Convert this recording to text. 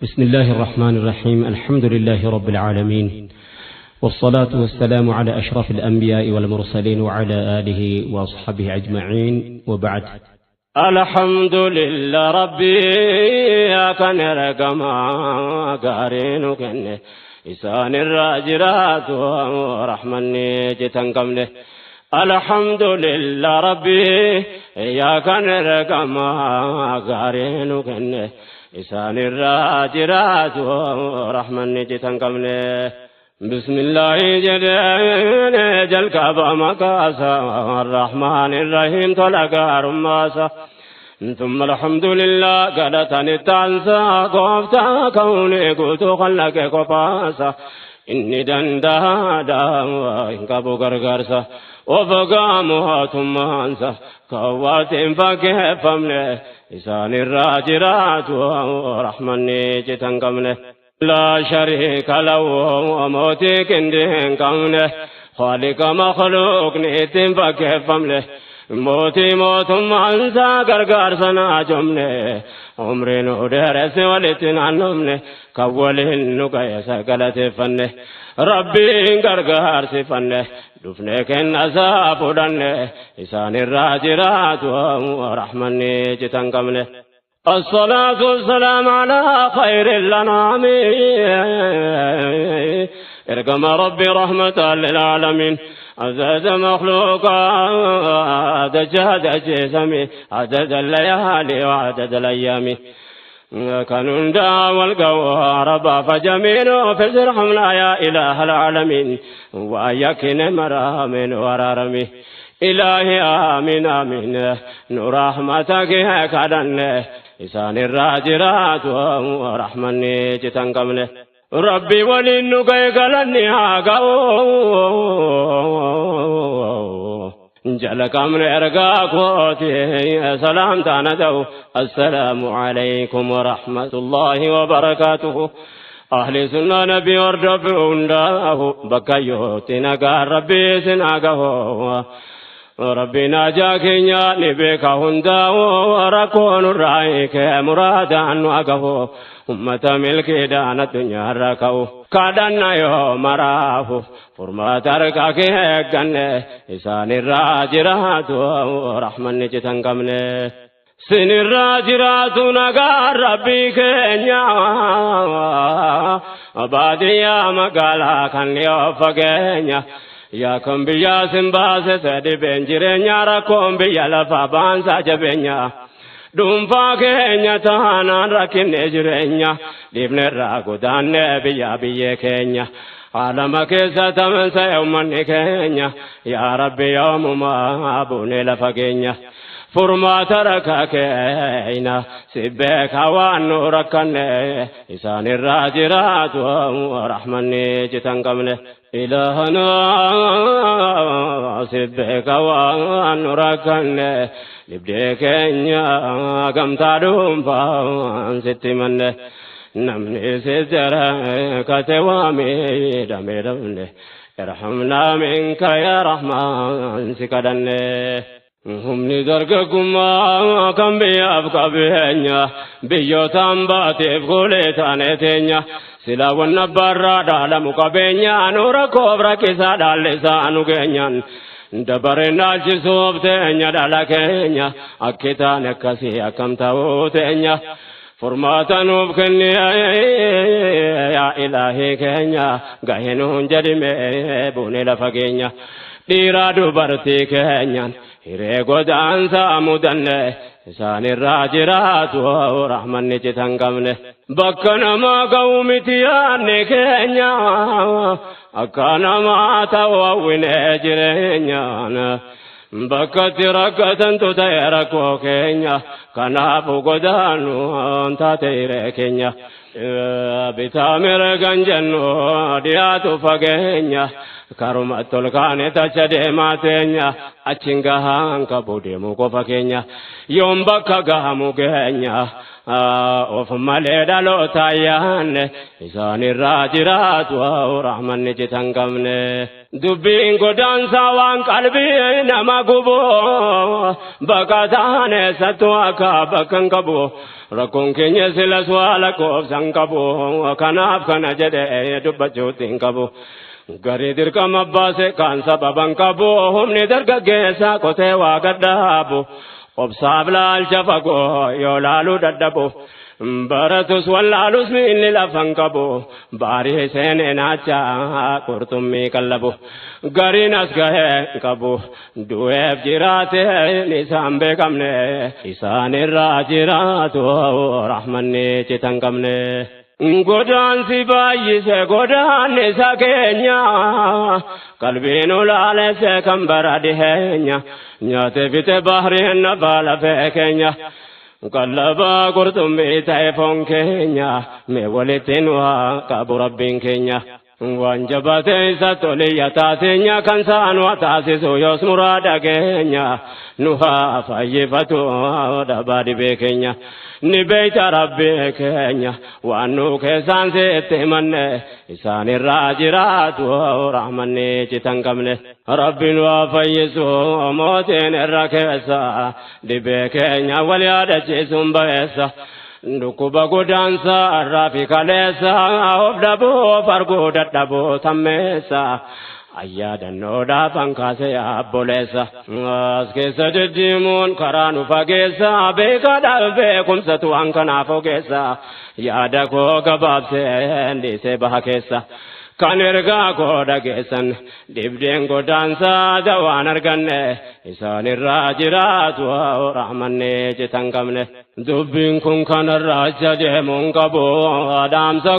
بسم الله الرحمن الرحيم. الحمد لله رب العالمين، والصلاة والسلام على أشرف الأنبياء والمرسلين وعلى آله وأصحابه أجمعين، وبعد. الحمد لله ربي كان رقما قارين كن إسان الراجرات ورحمني جتن. الحمد لله ربي يا كان رقما قارين كن إسان الراجرات ورحمني جتن. بسم الله جل جل كعبة مكاسا الرحمن الرحيم طلق رماسا. ثم الحمد لله قالتني التعنسا قفتا كوني قلت خلق قفاسا إني دندا دا إن كابو غرغرسا وفقامها ثم أنسى كواتين فكيف فمنه إسان الراجرات ورحمني جتن قمنه. لا شريك له وموتي كندين كونه خالق مخلوق نيتين فكيف فمنه موتي موت مانسا غرغر سنا جمنه عمري نودرس ولتن عنمنه كولين نقيس غلط فنه ربي غرغر سفنه دفنه كن عذاب ودنه إسان الراجرات ورحمني جتن قمنه. الصلاة والسلام على خير الأنعام ارقم ربي رحمة للعالمين عدد مخلوقات جهد جسمي عدد الليالي وعدد الأيام كانوا والقوارب فجميل في ارحمنا يا إله العالمين ويكن مرامن ورارمي إلهي آمين آمين نور رحمتك كدن إسان الراجرات ورحمني جتن قمنه. ربي ولنك قلني هاقو جلك من إرقاكوتي سلام تاندو. السلام عليكم ورحمة الله وبركاته. أهل سنة نبي ورد عنده بكيوتي نقار ربي سناقه ربنا جاكينيا نبيك هندا وركون الرأيك مرادا أنواقه أمة ملكي دان الدنيا ركو كادنا يوم راه فرما تركك هكذا إسان الراجرات ورحمة نجتن قمنه. سن الراجرات نقار ربي كينيا باديا مقالا كان يوفقينيا يا كم بيا سنباس سدي بنجرين ركوم بيا لفا بانسا جبنيا دونفا كينيا تانا ركن جرينيا ديبن راغو دان بيا بيه كينيا عالم كيسا تمنسا يومن كينيا يا ربي يوم ما أبوني لفا فرما ترك كينا سبك وانو ركنه إسان الراجرات ورحمني جتن قمنه. إلهنا سبك وانو ركنه لبديك قمتا دوم ستي منه نمني سدر كتوامي دمي دمنه ارحمنا منك يا رحمن سكدنه. Humni dargaggummaa kan biyyaaf qabeenya biyyootaan baateef goolee taane teenya silaawwan abbaarraa dhaalamu qabeenya nu rakkoof rakkisaa dhaallisaa nu geenyaan dabareen dhaalchisuuf teenya dhala keenya akki taane akkasii akkam ta'uu teenya furmaata nuuf kenni yaa ilaahii keenya gahee nuun jedhime buune lafa keenya dhiiraa dubartii keenyaan hiree godaansa mudanne isaan irraa jiraatu rahmanni citan qabne bakka namaa ga'u miti yaadne keenya akka namaa ta'u hawwine jireenyaan bakka itti rakkatantu ta'e rakkoo keenya kanaafu godaannu taate hiree keenya bitaa mirgan jennu dhiyaatu fageenya karuma tolkaane tacha deemaa teenya achiin gahaan qabu deemu qofa keenya yoom bakka gahamu geenya of malee dhaloota yaanne isaan irraa jiraatu rahmanni citan qabne. Dubbiin godaansaa waan qalbii nama gubu, baqataan eessattuu akka bakka hin qabu. Rakkoon keenya silas waa lakkoofsa hin qabu, kanaaf kana jedhee dubbachuutti hin qabu. Garii dirqama baase, kaan sababa hin qabu, humni dargaggeessaa qotee waa gadhaabu. Obsaaf laalcha fagoo yoo laaluu dadhabu. Baratus wallaalus miilli lafa hin qabu, baarii seenee naacha qurxummii qallabu. Gariin as gahee qabu, du'eef jiraate isaan beekamne, isaan irraa jiraatu rahmanni citan qabne. Godaansi baay'ise godaannisa keenya, qalbiin ulaalesse kan bara dhiheenya, nyaate fixe bahriin nafaa lafee keenya. Qallabaa qurxummii ta'e foon keenya, mee walitti nu haa qabu rabbiin keenya. Waan jabaate isa toliyya taateenya, kan saan waa taasisu yoos muraada keenya, nu haa fayyifatu dhabaa dhibee keenya. Ni beeyta rabbii keenya, waan nu keessaan sitti himanne, isaan irraa jiraatu rahmanni citan qabne. Rabbiin waa fayyisu mootiin irra keessa, dhibee keenya wal yaadachiisuun ba'eessa. Dhukkuba godaansa irraa fi kaleessa, of dhabuu arguu dadhabuu tammeessa. Ayyaadannoodhaaf hankaase abboleessa. As keessa deddeemuun karaa nu fageessa, beekaadhaaf beekumsatu waan kanaaf ogeessa. Yaada koo gabaabsee dhiisee baha keessa. Kan ergaa koo dhageessan, dhibdeen godaansaa dawaan arganne, isaan irraa jiraatu rahmanni citan qabne. Dubbiin kun kanarraa acha deemuun qabu dhaamsa.